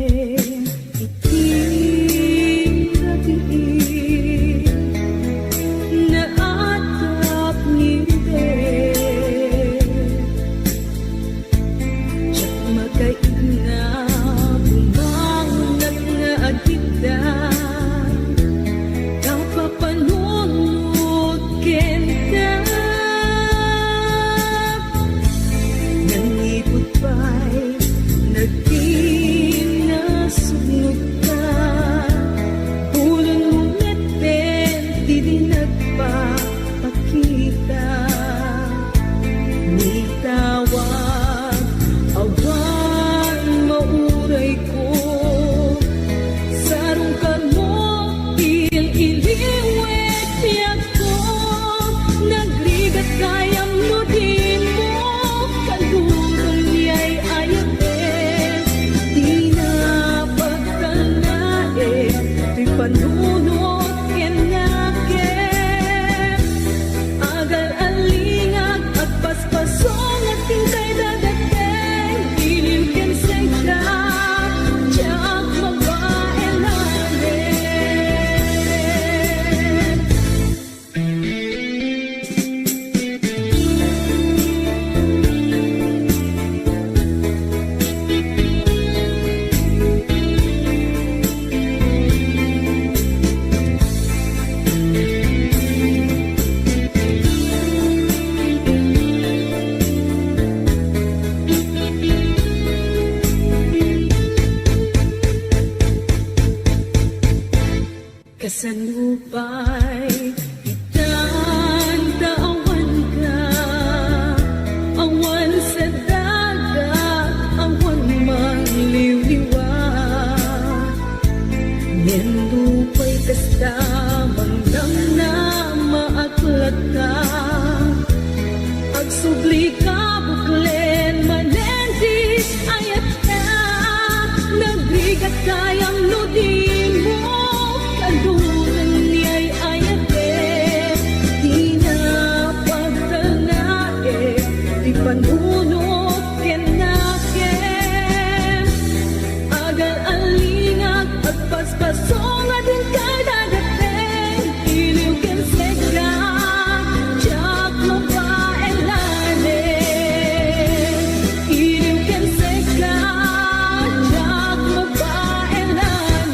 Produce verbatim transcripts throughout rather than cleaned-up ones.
Iti rabii, naatap ni Ruben. Diak makaigna, bumangonnak nga agidda, ta papanunot kenka. Nanipud pay, nagkinasudnodka, bulen mo metten ti di nagpapakita. Nitawag, awan maurayko, sarungkarmo, il-iliwek ti agko. Nagrigat gayam no dimo kaduron ni ay-ayaten. Dina pagtalnaen ti panunot ken nakem. Agal-alingak, agpaspasongak, inkay dadateng, iliw ken sengka, diak mabaelan. Kasano pay itan ta awanka, awan sa dagat, awan mangliwliwa. Ngem nupay kasta, mangdamnama ak latta, agsubli ka, buklen manen ti ayatka. Nagrigat gayam no dimo kaduron ni ay-ayaten. Dina pagtalnaen ti panunot ken nakem. Agal-alingak, agpaspasongak, inkay dadateng, iliw ken sengka, diak mabaelan. Iliw ken sengka, diak mabaelan.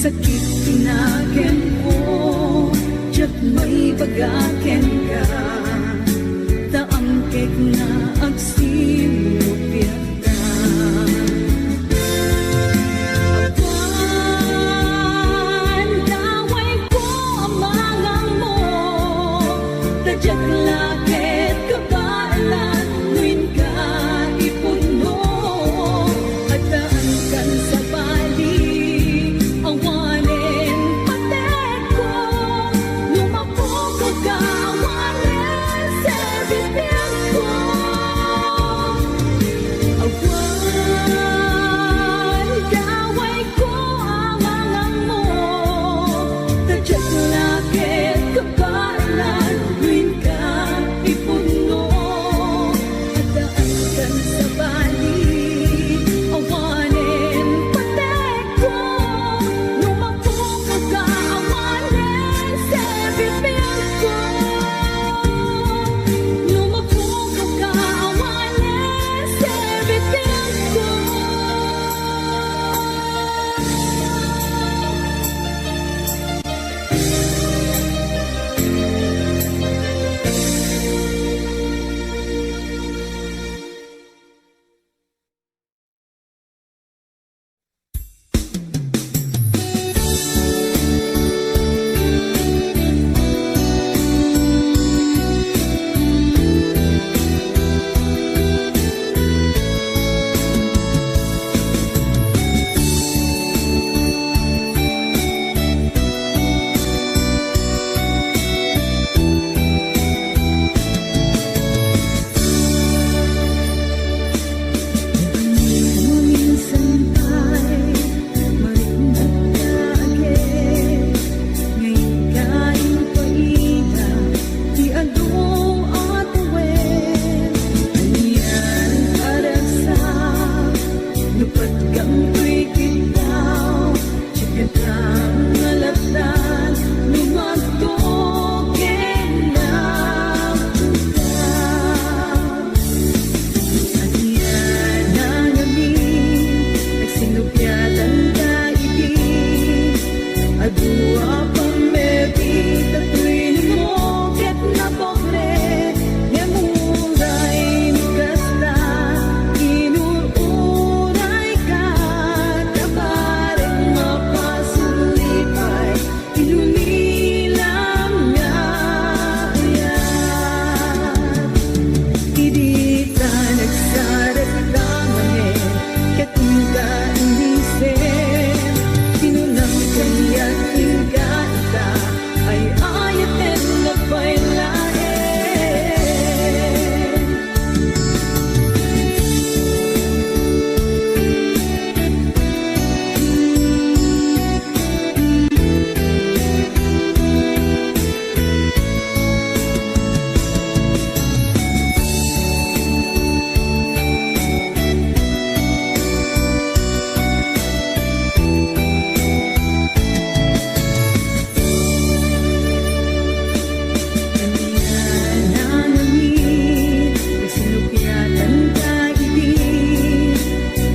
Sakit ti naganko, diak maibaga kenka, ta angkek nga agsinnupiatka. Awan dawayko a mangammo, ta diak la ket kabaelan no inka ipunno. Addaankan sabali, awanen patekko, no mapukaw ka awanen serbipianko. Awan dawayko a mangammo, ta diak la ket kabaelan no inka ipunno. Addaankan sabali, awanen patekko, no mapukaw ka awanen serbipianko. No mapukaw ka awanen serbipianko. Nupatgam toy kiddaw, diak ket nalatan, lumagto ken napukaw. Ania nangamin, agsinnupiatanka idi, adu a pammerdi, ta toy numo ket napobre, ngem uray no kasta, inur-urayka, ta bareng mapasulipay, inunilam nga ayat. Idi ta nagsarakta manen, ket inka inisem, kinunam kaniak, inka ita ay ayaten a pay laeng.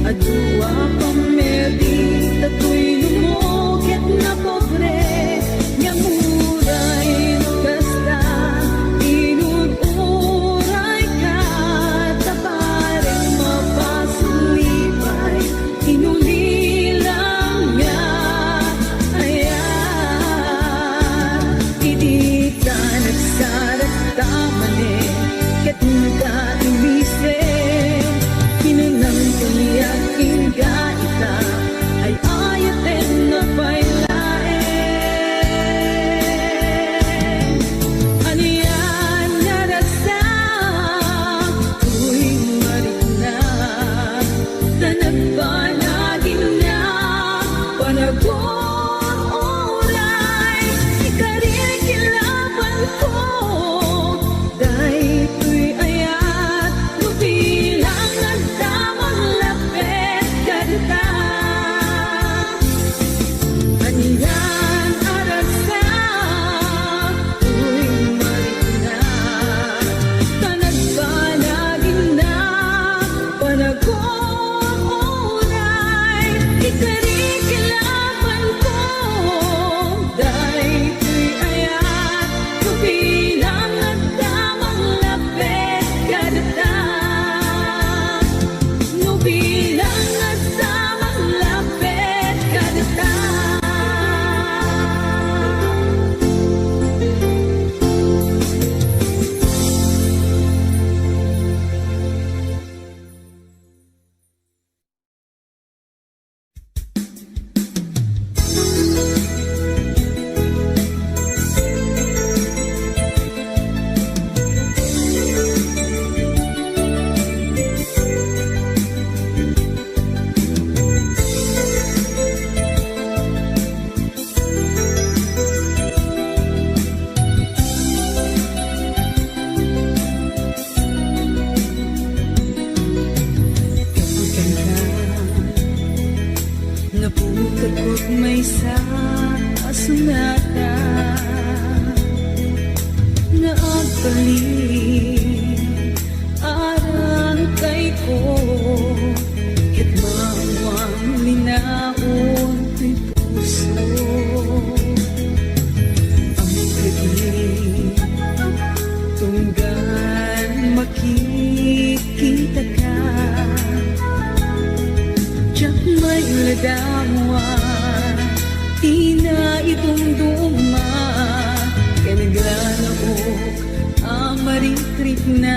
Adu a pammerdi, ta toy numo ket napobre, ngem uray no kasta, inur-urayka, ta bareng mapasulipay, inunilam nga ayat. Idi ta nagsarakta manen, ket inka inisem, kinunam kaniak, inka ita ay ayaten a pay laeng. Ania nga ragsak, toy marikna, ta nagbanag innak panagur-uray, ikarikirapanko daytoy ayat no bilang agdama nga lappet kadata. Anian a ragsak, toy marikna, ta nagbanag innak panagur-uray, ikarikirapanko Ina itong duma, ken naglalaok a marikrikna.